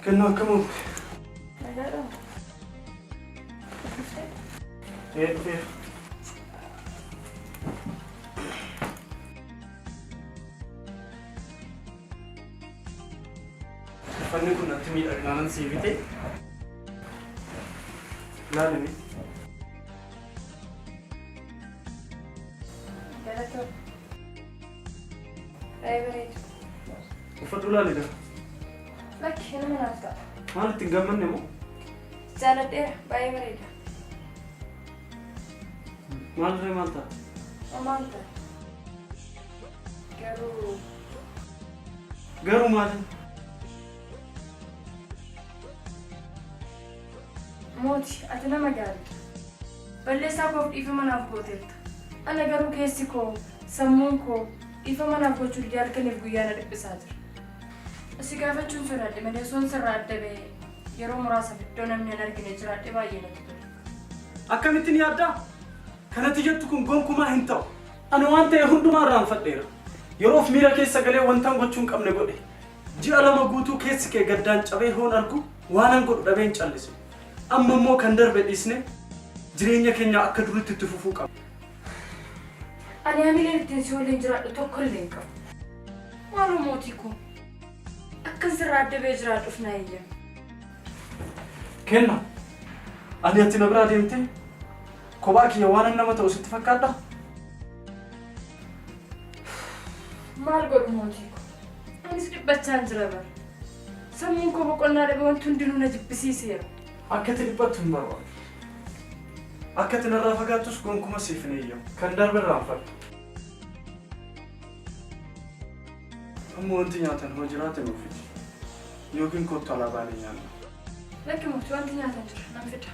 Kennaa akkam oolte? Nagaadhaa? Dhuftee? Ee dhufeera. Uffanni kun natti miidhagnaanan sii bite. Ilaali mee. Galatoomi. Baay'ee bareeda. Uffadhu ilaali gaa. Lakki nama naaf ta'a. Maal itti hin gammanne moo? Jaaladheera baay'ee bareeda. Maal ree maal ta'a? Homaa hin taane. Garuu Garuu maali? Mooti ati nama gaariidha. Balleessaa koof dhiifama naaf gooteerta. Ana garuu keessi koo, sammuun koo dhiifama naaf gochuu didee halkaniif guyyaa na dhiphisaa jira. Si gaafachuun sodaadhe malee osoon sirraa adda ba'ee yeroo muraasaaf iddoo namni hin argine jiraadhe baay'ee natti tola. Akkamittin yaaddaa? Kan ati jettu kun gonkumaa hin ta'u. Ani waan ta'e hundumaa irraanfadheera. Yeroof miira keessa galee wantan gochuu hin qabne godhe. Ji'a 2 guutuu keessi kee gaddaan cabee hoon argu waanan godhu dhabeen callise. Amma immoo kan darbe dhiisnee jireenya keenya akka duriitti itti fufuu qabna. Ani hamileen ittiin si waliin jiraadhu tokko illee hin qabu. Maaloo mootii koo, akkan sirraa adda ba'ee jiraadhuuf naa eeyyami. Kenna, ani ati na biraa deemtee kophaa kiyya waanan nama ta'u sitti fakkaadhaa? Maal godhu mootii koo? Anis dhiphachaan jira bar. Sammuun koo boqonnaa dhabe wanti hundinuu na jibbisiiseera. Akka ati dhiphattu hin barbaadu. Akka ati narraa fagaattus gonkuma siif hin eeyyamu. Kan darbe irraanfadhu. Amma wanti nyaatan hoo jiraate nuuf fidi. Yookiin kottu alaa baanee nyaanna. Lakki mootii wanti nyaatan jira nan fida.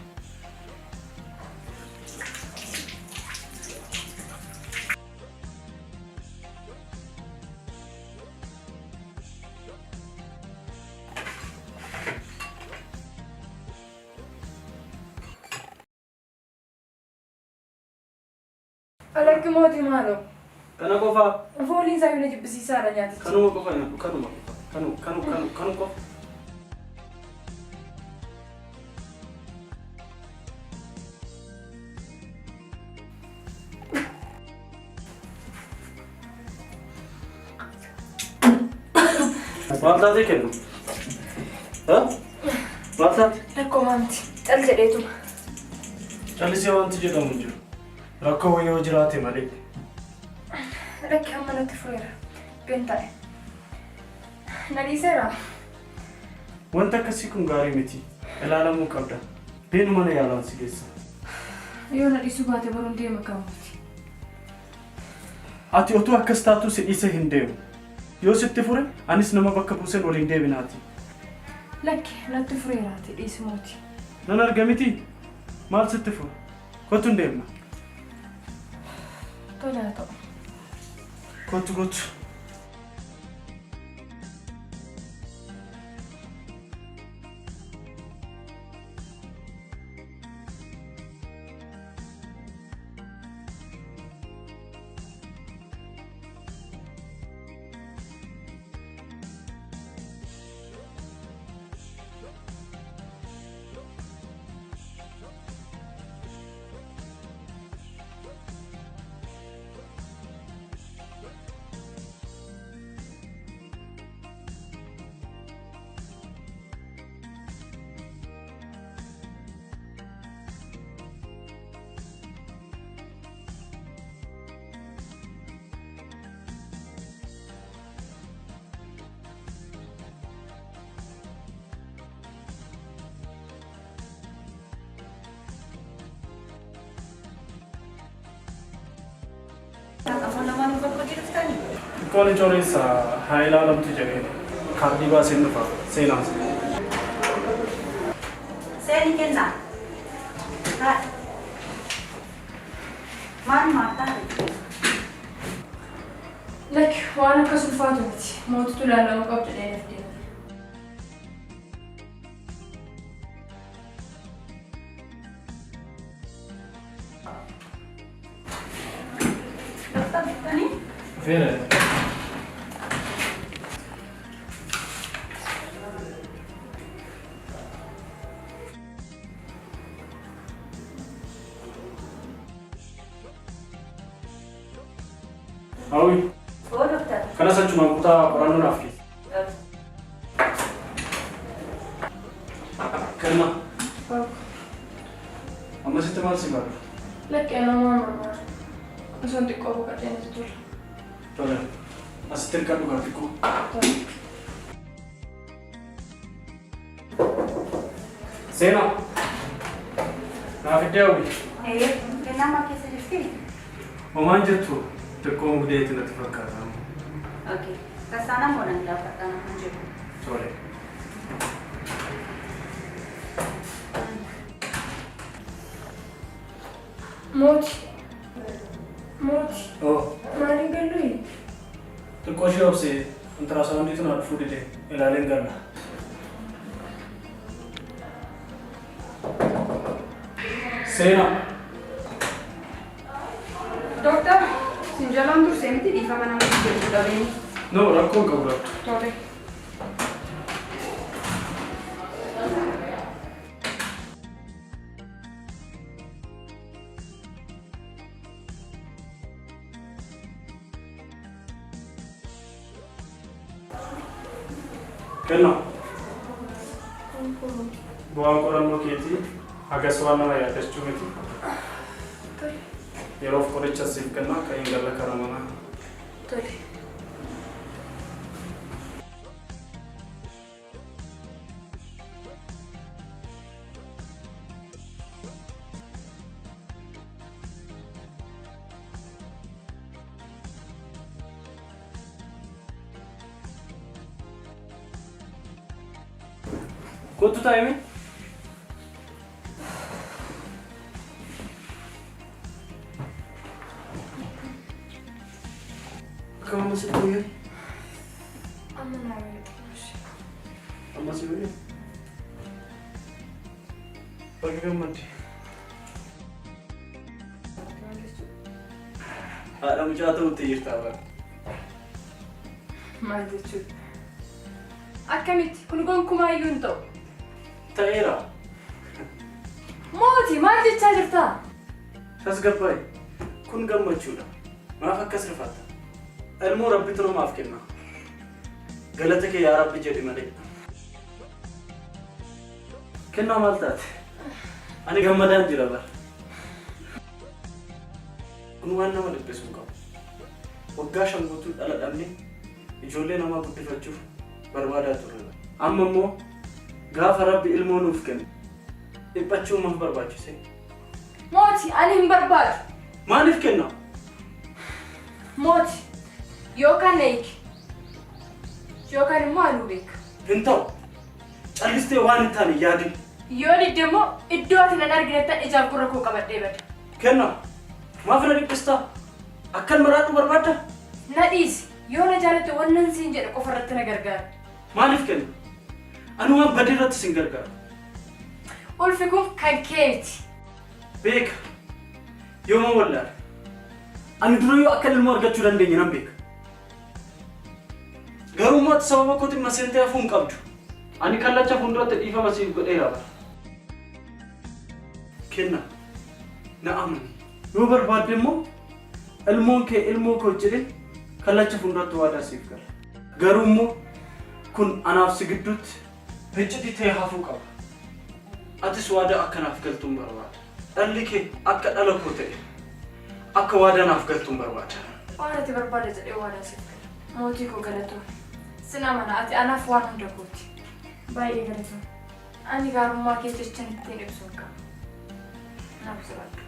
Lakki mootii maaloo. Kana qofaa. Fooliin isaa na jibbisiisaadha nyaatichi. Kanuma qofa nyaadhu kanuma qofa. Kanu kanu kanu kanu qofa. Maal taatee kennu? Maal taate? Rakkoo maamti. Cal jedheetuma. Callisee wanti jedhamu hin jiru. Rakkoo wayii yoo jiraate malee. Lakki amma natti fureera. Ben taa'e. Na dhiiseera. Wanti akkasii kun gaarii miti. Ilaalamuu qabda. Beenu mana yaalaan si geessa. Yoo na dhiisuu baate boruun deema kamuuti. Ati otuu akkas taatuu si dhiisee hin deemu. Yoo sitti fure anis nama bakka buuseen waliin deebinaati. Lakki natti fureeraati dhiisi mooti. Nan arga mitii? Maal sitti fura? Kottu hin deemna. Tole haa ta'u. Kottu kottu. Ammoo lamaan hin boqqotii dhuftanii? Xiqqoon ijoolleessa haa ilaalamtu jedhee kaardii baaseen dhufa seenaa. Seeni kennaa. Taa'e. Maal maal taate? Lakki waan akkas ulfaatu miti. Mootitu ilaalamuu qabu jedhee na fide. Doktar dhuftanii? Dhufeera. Kanas achumaan kutaa qorannoo naaf geessi. Kenna. Ammasitti maal si barbaadu? Lakki ana waan barbaadu. Osoon xiqqoo boqodhee natti tola. Tole. Asitti hirkadhu gaa xiqqoo. Tole. Seenaa. Naaf iddee hawwi. Ee, kennaa maal keessa jirti? Homaan jirtu xiqqoo mugdeetti natti fakkaata. Okay. Kassaanaa moo nan gaafadha nan jedhu. Tole. Mooti. Mooti. Oh. Maaliin galluyi? Xiqqoo ishee obsee ultraasaawundiitu na dhufuu dide ilaaleen galla. Seenaa. Dooktar, sin jalaan tursee miti dhiifama nama jedhu dhabeeni. No, rakkoon qabu rakko. Tole. Kennaa. Bu'aan qorannoo keetii hagas waan nama yaaddachuu miti. Tole. Yeroof qoricha siif kenna akka hin galle karaa manaa. Tole. Kottu taa'ime. Akkam amma sitti wayyaa? Amma naa wayyaa xiqqoo ishee. Amma si wayyaa? Baga gammadde. Haadha mucaa ta'utti jirta bara. Maal jechuudha? Akkamitti? Kun gonkumaa iyyuu hin ta'u. Ta'eera. Mooti maal jechaa jirta? Tasgabbaa'e. Kun gammachuudha. Maaf akkas rifatta? Ilmoo Rabbitu namaaf kenna. Galata kee yaa Rabbi jedhi malee. Kennaa maal taate? Ani gammadaan jira bara. Kun waan nama dhiphisu hin qabu. Waggaa 5 guutuu dhala dhabnee ijoollee namaa guddifachuuf barbaadaa turre. Amma immoo gaafa Rabbi ilmoo nuuf kenne dhiphachuun maaf barbaachise? Mooti ani hin barbaadu. Maaliif kenna? Mooti yookaan na hiiki yookaan immoo anuu beeka. Hin ta'u. Callistee waan hin taane yaadin. Yoo didde immoo iddoo ati nan arginettan ijaaf gurra koo qabadhee bada. Kenna! Maaf na dhiphistaa? Akkan maraadhu barbaaddaa? Na dhiisi. Yoo na jaalatte wannan siin jedhe qofa irratti na gargaari. Maaliif kenna? Ani waan badii irratti sin gargaara. Ulfi kun kan kee miti. Beeka. Yooman wallaale. Ani durayyuu akkan ilmoo argachuu dandeenye nan beeka. Garuu immoo ati sababa kootiin maseentee hafuu hin qabdu. Ani kallacha fuulduratti dhiifama siif godheera bara. Kenna. Na amani. Yoo barbaadde immoo ilmoon kee ilmoo koo jedhee kallacha fuulduratti waadaa siif gala. Garuu immoo kun anaaf si gidduutti iccitii ta'ee hafuu qaba. Atis waadaa akka naaf galtuun barbaada. Dhalli kee akka dhala koo ta'e akka waadaa naaf galtuun barbaada. Waan ati barbaadde jedhee waadaa siif gala. Mootii koo galatoomi. Sin amana ati anaaf waan hunda kooti. Baay'ee galatoomi. Ani gaarummaa kee jechan ittiin ibsu hin qabu. Naaf jiraadhu.